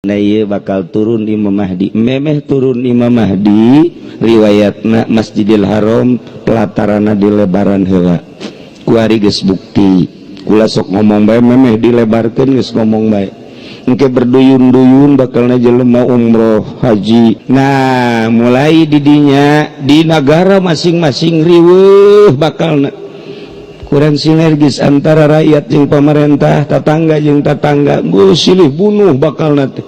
Nah, ieu bakal turun Imam Mahdi. Memeh turun Imam Mahdi, riwayatna Masjidil Haram pelatarana dilebaran heula. Kuari geus bukti. Kula sok ngomong bae, memeh dilebarkeun geus ngomong bae. Engke berduyun-duyun bakalna jelema umroh haji. Nah, mulai didinya di negara masing-masing riweuh, bakalna kurang sinergis antara rakyat jeung pemerintah, tetangga jeung tetangga, silih bunuh bakal nanti.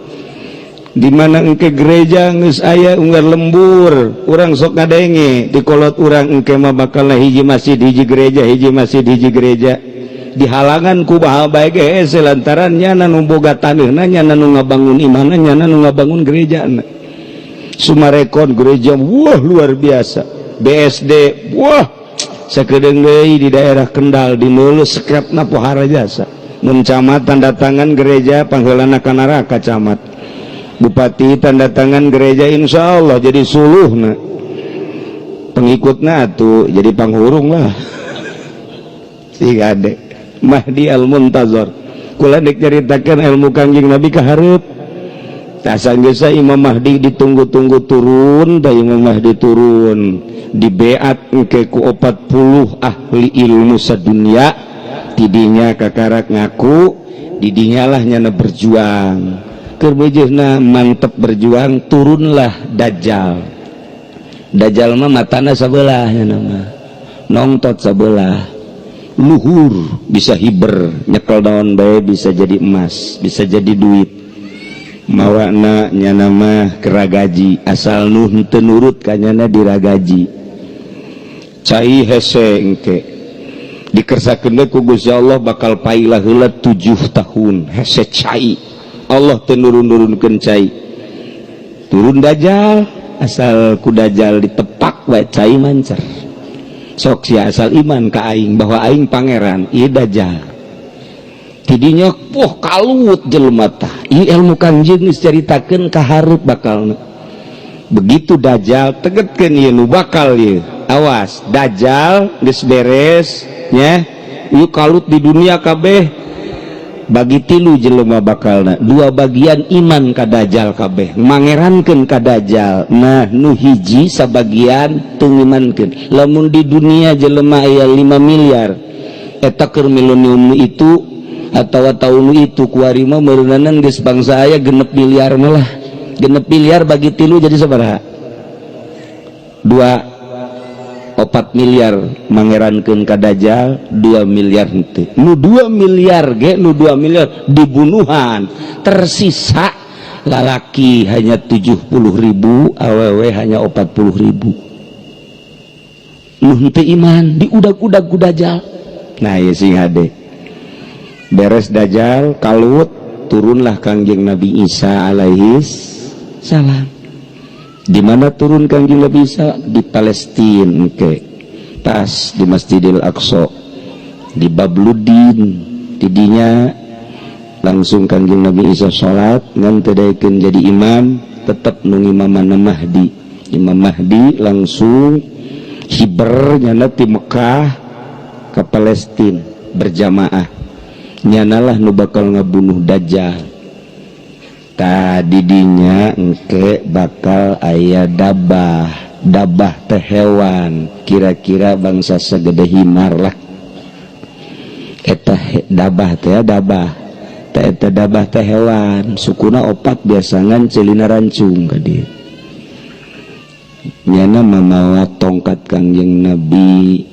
Di mana engke gereja geus aya unggal lembur, urang sok ngadenge di kolot urang, engke mah bakal hiji masjid hiji gereja, hiji masjid hiji gereja, dihalangan ku baha bae ge hese, lantaran nyana nu boga taneuhna, nyana nu ngabangun imahna, nyana nu ngabangun gerejana. Sumarekon gereja, wah, luar biasa. BSD, wah, sakedeung deui di daerah Kendal di Mulus sekrepna pohara jasa. Mun camat tanda tangan gereja, pangheulana ka neraka camat. Bupati tanda tangan gereja, insya Allah jadi suluhna, pengikutna tuh jadi panghurung lah. Si ade Mahdi al Muntazor, kula dek nyaritakeun ilmu Kangjeng Nabi ka hareup. Geus Imam Mahdi ditunggu-tunggu turun da, Imam Mahdi turun, dibeat ke ku 40 ahli ilmu sedunia. Tidinya kakarak ngaku, didinya lah nyana berjuang. Keur beujeuhna mantep berjuang, turunlah Dajjal. Dajjal mah matana sabelah, nyana mah nongtot sabelah, luhur, bisa hiber, nyekel daun bae bisa jadi emas, bisa jadi duit. Mawana nyana mah keragaji, asal nu henteu nurut ka nyana diragaji. Cai hese engke dikersakeun ku Gusti Allah, bakal pailah heula 7 tahun hese cai. Allah teu nurun-nurunkeun cai. Turun Dajjal, asal ku Dajjal ditepak wae cai mancer. Sok sia asal iman ka aing bahwa aing pangeran. Ieu Dajjal tidinya poh kalut jelema tah. Ieu ilmu Kangjeng geus caritakeun ka hareup bakalna. Begitu Dajjal tegetkeun, ieu nu bakal ieu, awas. Dajjal geus beres nya, ieu kalut di dunia kabeh, bagi tilu jelema bakalna. Dua bagian iman ka Dajjal, kabeh mangerankeun ka Dajjal. Nah, nu hiji sabagian teu ngimankeun. Lamun di dunia jelema aya 5 miliar, eta keur milenium itu atau tahun itu, kuari mah meureunanan geus bangsa aya 6 miliar malah. 6 miliar bagi tilu jadi sabaraha? 2,4 miliar mangerankeun ka Dajjal, 2 miliar henteu. Nu 2 miliar ge, nu 2 miliar dibunuhan. Tersisa lalaki hanya 70 ribu, awewe hanya 40 ribu. Nu henteu iman diudag-udag ku Dajjal. Nah, ya sing hade. Beres Dajjal kalut, turunlah Kangjeng Nabi Isa alaihis salam. Di mana turun Kangjeng Nabi Isa? Di Palestina ke pas di Masjidil Aqsa di Babludin. Tidinya langsung Kangjeng Nabi Isa salat ngan teu daekeun jadi imam, tetap nu ngimaman Mahdi. Imam Mahdi langsung hiber nyana ti Mekah ke Palestina berjamaah. Nyanalah nu bakal ngabunuh Dajjal. Tadi dinya engke bakal aya dabah. Dabah teh hewan kira-kira bangsa segede himar lah eta dabah teh. Dabah teh eta dabah teh hewan sukuna opat, biasangan celina rancung ka dieu. Nyana mamawa tongkat Kangjeng Nabi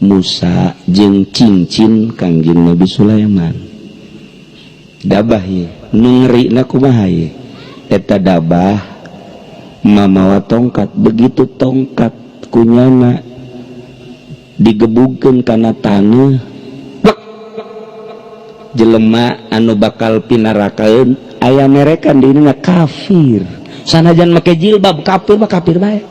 Musa jeung cincin Kangjeng Nabi Sulaiman. Dabah ye nu ngerina kumaha ye? Eta dabah mamawa tongkat, begitu tongkat kunyana digebugkeun kana taneuh, plek, jelema anu bakal pinarakaeun aya merekan dirina kafir. Sanajan make jilbab, kafir mah kafir bae.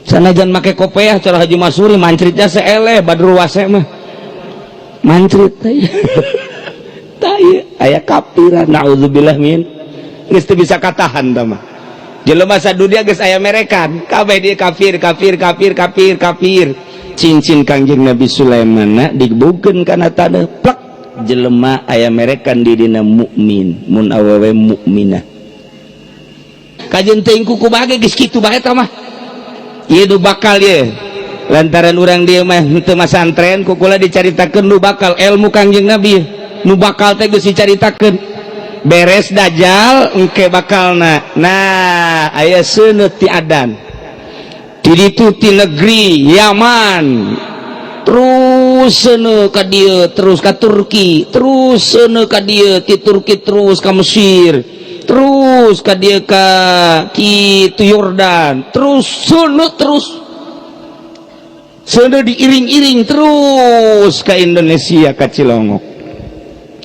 Sanajan make kopeah, cara Haji Masuri mancritnya seeleh Badrul Wase mah mancrit tah aya kafiran. Naudzubillah min, geus teu bisa katahan tah mah. Jelema sadunia geus aya merekan kabeh dia kafir, kafir, kafir, kafir, kafir. Cincin Kangjeng Nabi Sulaiman digebugkeun kana taneuh, plek. Jelema aya merekan dirina mukmin, mun awewe mukminah. Kajeun teuing kuku bage geus kitu bae eta mah. Ieu nu bakal ye. Lantaran urang dieu mah henteu masantren, ku kula dicaritakeun nu bakal ilmu Kangjeng Nabi. Nu bakal teh geus dicaritakeun. Beres Dajjal engke bakalna. Nah, aya seuneu ti adan. Di ditu ti negeri Yaman, terus seuneu ka dieu, terus ka Turki, terus seuneu ka dieu, ti Turki terus ka Mesir, terus ka dieu, ka kitu Yordan, terus seuneu, terus seuneu diiring-iring terus ka Indonesia, ka Cilongok.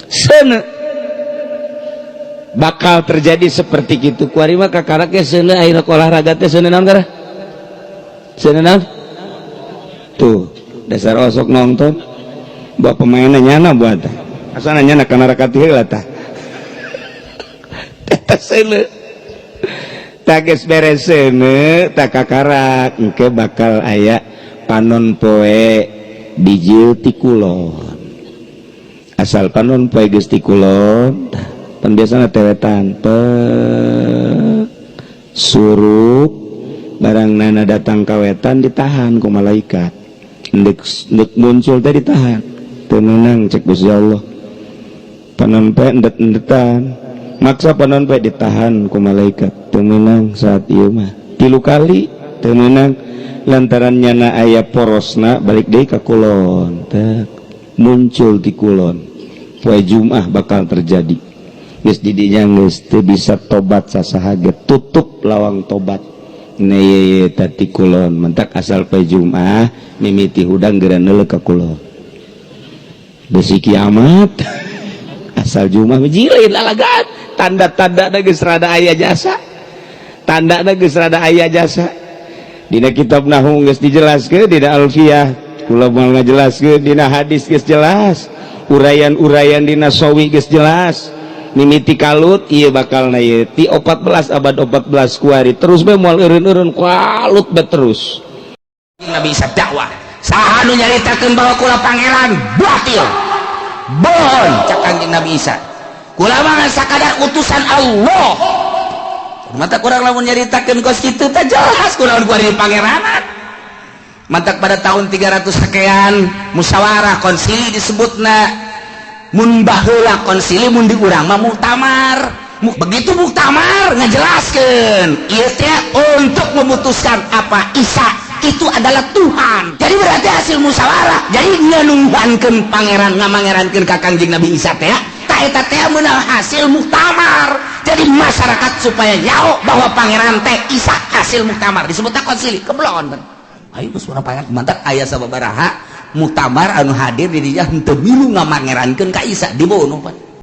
Seuneu bakal terjadi seperti gitu. Kuari mah kakarak ge seuneu akhirna olahraga teh seuneu naon garah? Seuneu naon? Tuh, dasar osok nonton. Buat pemainnya nyana buat. Asana nyana kana rakat heula tah. Eta seuneu. Tah, geus beres seuneu, tah kakarak engke bakal aya panon poe bijil ti kulon. Asal panon poe geus ti kulon, tah, pan biasana teh wetan pe surup barang nana datang ka wetan, ditahan ku malaikat. Ndek ndek muncul teh ditahan, teu meunang cek Gusti Allah. Panon poe endet-endetan maksa panon poe, ditahan ku malaikat, teu meunang saat ieu mah. Tilu kali teu meunang, lantaran nyana aya porosna, balik deui ka kulon. Teh muncul di kulon poe Jumat bakal terjadi. Geus didinya geus teu bisa tobat sasaha ge, tutup lawang tobat neye tati kulon. Mentak asal poe Jumat mimiti hudang geura neuleuh ka kulon, besi kiamat. Asal Jumat jilid lalagan, tanda-tanda geus rada aya jasa, tanda geus rada aya jasa. Dina kitab nahwu geus dijelaskeun, dina alfiyah kula moal ngajelaskeun, dina hadis geus jelas, uraian-uraian dina sawi geus jelas. Mimiti kalut ieu bakal na ieu ti 14 abad 14 kuari terus be, moal eureun-eureun kalut be terus. Nabi Isa dakwah, saha nu nyaritakeun bahwa kula pangeran batil, bohong. Cak Kanjeng Nabi Isa, kula mah sakadar utusan Allah. Mata kurang lamun nyaritakeun kos kitu teh jelas kurang kuari pangeranan. Mantak pada tahun 300 sekian musyawarah konsili disebutna. Mun baheula konsili, mun di urang mah muktamar. Begitu muktamar ngejelaskeun ieu teh untuk memutuskan apa Isa itu adalah Tuhan. Jadi berarti hasil musyawarah, jadi ngenuhankeun pangeran, ngamangerankeun ka Kangjeng Nabi Isa teh. Tah, eta teh meunang hasil muktamar. Jadi masyarakat supaya nyaho bahwa pangeran teh Isa, hasil muktamar disebutnya konsili. Keblon kan ayo geus urang pangeran. Mantak aya sababaraha muktamar anu hadir di dinya henteu milu ngamangerankeun ka Isa, dibunuh pan.